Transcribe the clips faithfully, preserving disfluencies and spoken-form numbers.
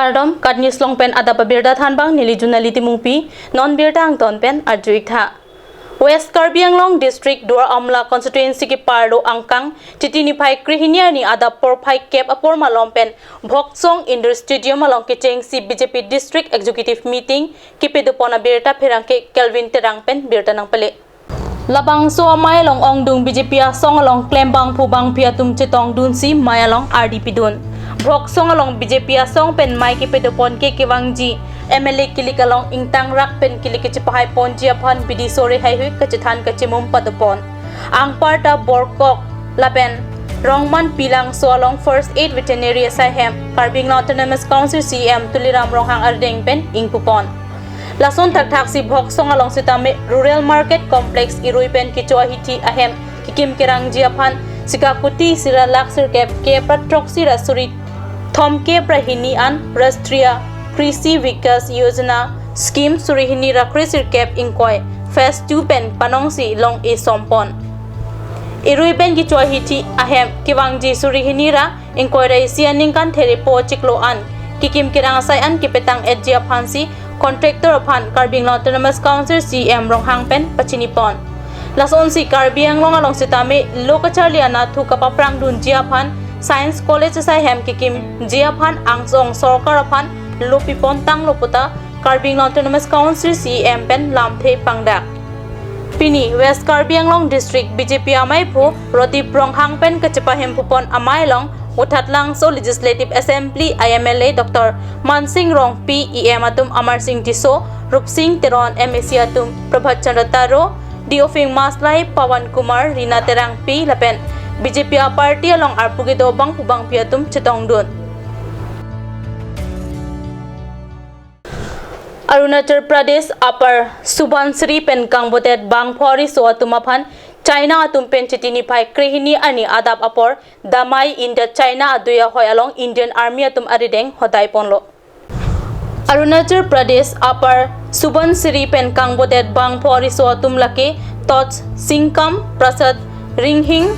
Kardom, KAT News along pen adap abirta thanbang neli Junali Timungpi, non birta angton pen arju-ik tha. West Karbi Anglong District Duar Amla Constituency keparlo angkang Chiti niphai krehini arni adap porphai kep apor malom pen Bhoksong Indoor Stadium along kechengsi B J P District Executive Meeting kepadopon abirta pherangke Kelvin Terang pen birta nangpale. Labangso amei along ongdung B J P asong along klembangphu bangphi atum chetongdunsi mei along ardi pidun. Bhoksong along B J P asong pen mei kepadopon ke kevangji M L A kilik along ingtangrak pen kilik kechepahaiponji aphan bidi sore haihui kachethan kachemum padopon. Anparta Borkok lapen Rongmanpi Langso along First Aid Veterinary asai hem Karbi Anglong Autonomous Council C E M Tuliram Ronghang arideng pen ingpupon. Lason thakthaksi Bhoksong along sitame Rural Market Complex irui pen kecho ahithi ahem kekim kerangji aphan sika kuti sira lakh sirkep kep ra throksi ra suri thomkep ra hini an Rashtriya Krishi Vikas Yojana scheme suri hini ra kre sirkep ingkoi phase two pen panongsi long-e sompon. Irui pen kecho ahithi ahem kevangji suri hini ra ingkoi ra isi aningkan therepo chiklo an kekim kerang asai an kepetang-etji aphansi contractor aphan Karbi Anglong Autonomous Council C E M Ronghang pen pachinipon. Lasonsi Karbi Anglong along sitame lo kacharli anatthu kapaprangdunji aphan Science College asai hem kekimji aphan angsong sorkar aphan lo pipon tanglo puta Karbi Anglong Autonomous Council C E M pen lamthe pangdak. Pini West Karbi Anglong District B J P ameiphu Radip Ronghang pen kachepahempupon amei along Uthat Langso Legislative Assembly I M L A Doctor Mansing Rongpi, E M atum Amarsing Tisso, Rupsing Teron, M A C atum Prabhat Chandra Taro, D O Phing Maslai, Pawan Kumar, Rina Terangpi lapen B J P aparty along arpu kedo bangphu bangphi atum chetongdun. Arunachal Pradesh Upper Subansiri pen kangbodet bangpho ariso atum aphan China atum pen Chiti niphai krehini arni adap apor damai India China adui ahoi along Indian Army atum arideng hodaiponlo. Arunachal Pradesh Upper Subansiri pen kangbodet bangpho ariso atum lake Toch Singkam, Prasad Ringhing,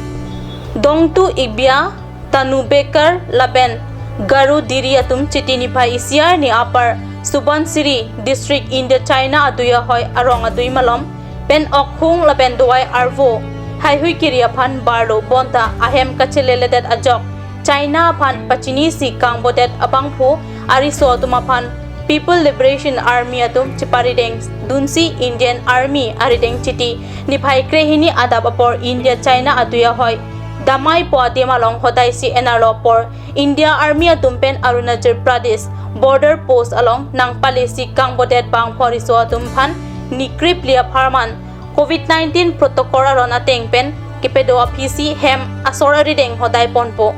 Dongtu Ibia, Tanu Bekar lapen Garu Diri atum Chiti niphai isi arni Upper Subansiri District India China adui ahoi arong adui malom pen okhung lapen dovai arvo haihui kiri aphan barlo bonta ahem kacheleledet ajok China aphan pachinisi kangbodet abangphu ariso atum aphan People Liberation Army atum cheparideng dunsi Indian Army arideng Chiti niphai krehini adap apor India China adui ahoi damaipo adim along hodaisi enarlo apor India Army atum pen Arunachal Pradesh Border Post along nangpalesi kangbodet bangpho ariso atum aphan ni krepli apharman Covid nineteen protocol aron ateng pen kepedo aphisi hem asor arideng hodaiponpo.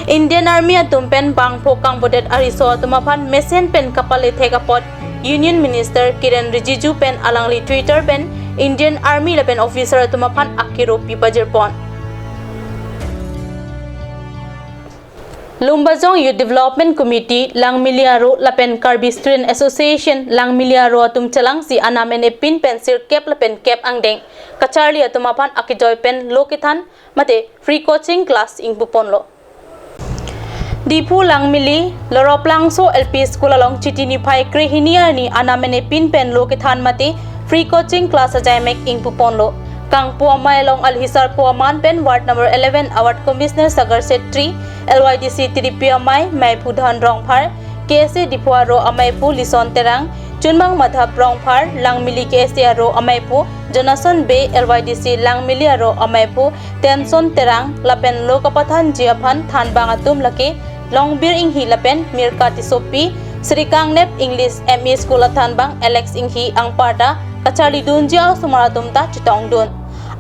Indian Army atum pen bangpho kangbodet ariso atum aphan mesen pen kapalethek apot Union Minister Kiren Rijiju pen alangli Twitter pen Indian Army lapen officer atum aphan akiro pipajirpon. Lumbajong Youth Development Committee Langmili Aro lapen Karbi Student Association Langmili Aro atum chelangsi anam ene pin pen sirkep lapen kep angdeng kacharli atum aphan akejoi pen lo kethan mate free coaching class ingpuponlo. Diphu Langmili Loroplangso L P School along Chiti niphai krehini arni anam ene pin pen lo kethan mate free coaching class ajaimek ingpuponlo. Kangpu amei along alhisarpo aman pen Ward number eleven Award Commissioner Sagar Setri, L Y D C Tiripi amei, Meiphu Dhan Rongphar, K S A Diphu Aro ameiphu Lison Terang, Chunmang Madhav Rongphar, Langmili K S A Aro ameiphu Jonathan Bey, L Y D C Langmili Aro ameiphu Tenson Terang lapen lo kapathanji aphan thanbang atum lake Longbir Inghi lapen Mirka Tissopi, Sri Kangnep English M E School athanbang Alex Inghi anparta kacharlidunji asomar atum ta chetongdun.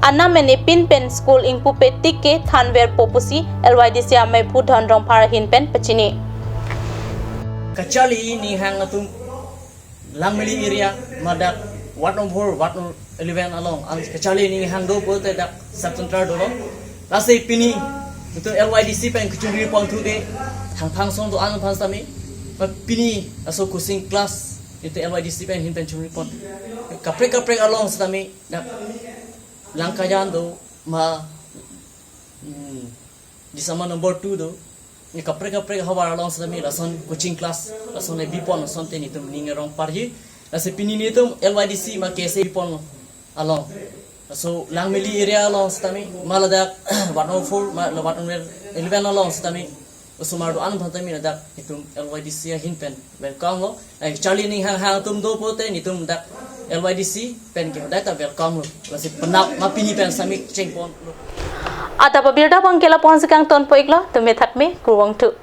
Anam ene pin pen school ingpupe tik ke thanverpo pusi L Y D C ameiphu Dhan Rongphar ahin pen pachini. Kacharli ninghang atum Langmili area madak ward number four, ward number eleven along ang kacharli ninghang do pulote dak sub center dolo. Lasi pini itu L Y D C pen kechungripon thu de thangphang song do-an aphan sitame. Ma pini laso coaching class itu L Y D C pen ahin pen chungripon. Kaprek kaprek along sitame dak Langkajan do ma, hmm, Disama number two do. Ni kaprek kaprek havar along setame lason coaching class, lason le bipon lason te netum ning arong parji. Lasi pini netum L Y D C ma K S A bipon along. So Langmili area along setame ma ladak ward number four, ma ward number eleven along setame osomar do-an aphan tame ladak netum L Y D C ahin pen welcome lo. Eh, charli ning hanghang atum do pote netum dak L Y D C pen ke hodai ta welcome lo. Lasi penap ma pini pen setame chengpon lo. Adap abirta abang ke lapu-an si kangtonpo iklo, tumi thakme, kurvangthu.